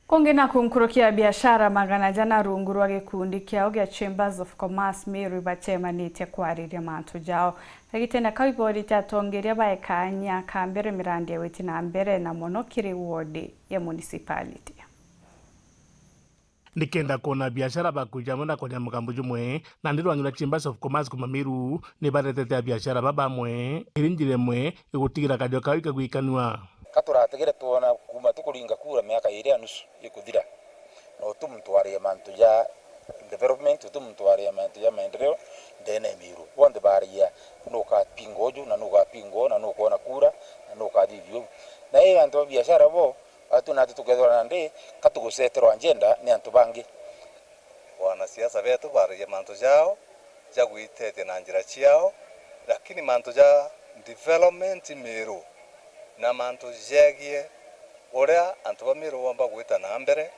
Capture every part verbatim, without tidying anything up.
Kungi naku, nkuruki ya biashara magana jana rungu rwa gikundi kiao gia Chambers of Commerce Meru ibacemanitie kwariria mantu jao. Kagitene kau iborite atongeria bae kaanya ka mbere mirandi ya witi na mbere, na mono kiri ward ya municipality. Nikenda kwona biashara bakuja amwe na kwona mugambo jumwe, nandi rwangi rwa Chambers of Commerce kuma Meru nibaretete abiashara ba bamwe iri njira imwe igutigira kajo kao ikagwikanua. Ka turategere twona kuuma tukuringa kura miaka iri ya nusu ikuthira, na uti muntu waria mantu ja development, uti muntu waria mantu ja maendeleo ndene ya Meru. Bonthe baria nukapinga uju na nukapinga uu na nukwona kura na nukathithia uu. Na ii antu ba biashara bo, atu nati tukethirwa nandi ka tuguceterwa agenda ni antu bangi. Wanasiasa betu baragia mantu jao ja gwiteethia na njira ciao, lakini mantu ja development Meru na mantu jegie uria antu ba Meru bomba gwita na mbere,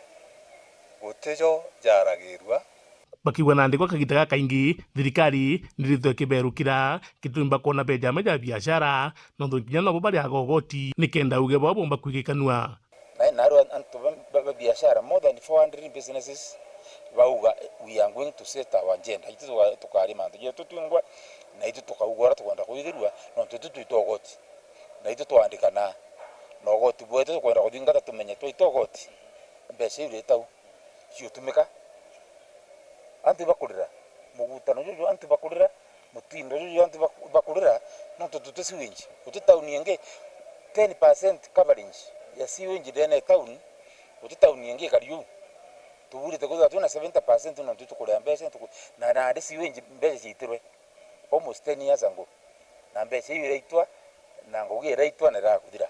gutijo jaragirua. Bakiuga nandi gwa kagita gakaingi thirikari niritwe ikiberukira gitumi bakwona beja amwe ja biashara, nontu kinya nobo bari agogoti nikenda uge bwao bumba kwigikanua. Na, na riu antu ba, ba, ba biashara, more than four hundred businesses, bauga, "We are going to set our agenda. Itu tuka-, tukari mantu jetu twingwa, na itu tukauga uria tukwenda kwithirua, nontu itu twita ugoti. Na itu twandikana, na ugoti bwetu tukwenda kuthingata tumenye twaita ugoti, mbeca iu ritau ciutumika." Antu bakurira, mugutano juju antu bakurira, mutindo juju antu bak-, bakurira, nontu tuti sewage. Guti town ingi, ten percent coverage ya sewage ndene ya town, guti town ingi ikari uu. Tuburite kwithirwa twina seventy percent nontu tukuria mbeca, tuku-, na, na nandi sewage mbeca ciaitirwe almost ten years ago. Na mbeca iu iraitwa, na ngugi iraitwa na irakuthira.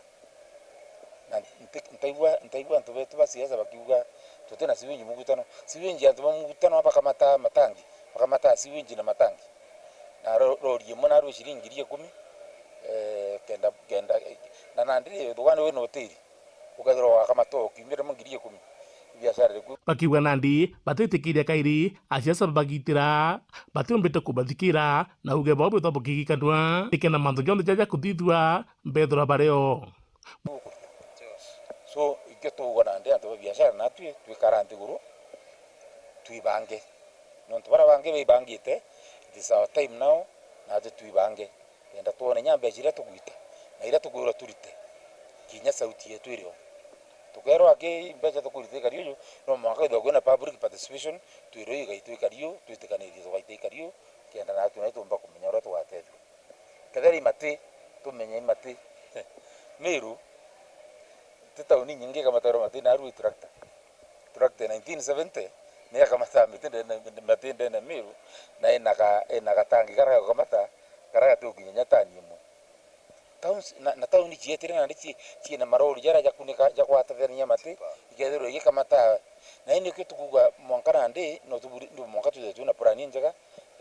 Na nti-, ntaigua, ntaigua antu betu ba siasa bakiuga, "Tuti na sewage mugutano." Sewage antu ba mugutano bakamata matangi, bakamata sewage na matangi. Na ro-, rori imwe naru ciringi ngiri ikumi, eh, kenda, kenda, na nandi thugani wina hoteli, ukethirwa wakamata o kiumia rimwe ngiri ikumi, biashara iriku? Bakiuga nandi batitikiria kairi asiasa babagitira, batiumbite kubathikira, na uge bwao bwithwa bukigikanua, nikenda mantu jonthe jaja kuthithua, bethirwa bari o. So, ikio tuuga nandi antu ba biashara natwi twikara nthiguru, twibange. Nontu baria bangi baibangite, it is our time now, natwi twibange. Kenda twone inya mbeca iria tugwita, na iria tukwirwa turite, kinya sauti yetu iri o. Tukerwa aki mbeca tukurita ikari uju, no mwanka kwithirwa kwina public participation, twirwe igaitwa ikari u, twitikanirie tugaita ikari u, kenda natwi nai tumba kumenya uria tugatethua. Kethira i mati, tumenye i mati. Meru, ti tauni inyingi ikamatarwa mati, naru i tractor. Tractor ya nineteen seventy, ni yakamataa miti ndene, mati ndene Meru, na ina ga-, ina gatangi karia gagukamata, karia gati gukinya inya tani imwe. Towns, na, na tauni cietire nandi ci-, ciina marori jaria jakunika, jagwatathania mati, ikethirwa igikamata. Na ii nikio tukuuga mwanka nandi, no tuburi-, no mwanka twithirwe twina plan injega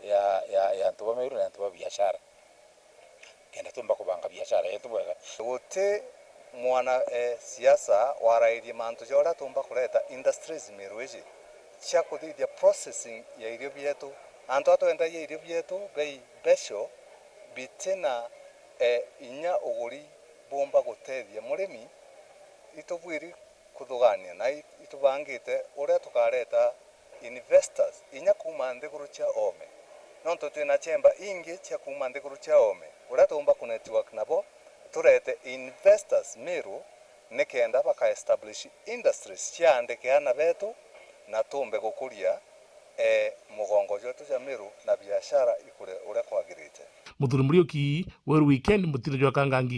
ya, ya, ya antu ba Meru na antu ba biashara. Kenda tumba kubanga biashara yetu bwega. Guti mwana, eh, siasa warairie mantu ja uria tumba kureta industries Meru iji cia kuthithia processing ya irio bietu. Antu a twendagia irio bietu bei mbeco, bitina, eh, inya uguri bumba gutethia murimi, itubwiri kuthugania na i-, itubangite uria tukareta investors inya kuuma nthiguru cia oome, nontu twina chemba ingi cia kuuma nthiguru cia oome, uria tuumba ku network nabo, turete investors Meru, nikenda baka establish industries ciaandike aana betu, na tumbe gukuria, eh, mugongo jwetu ja Meru na biashara ikure uria kwagirite. Muthuri Muriuki, Weru Weekend, mutindo jwa Kangangi.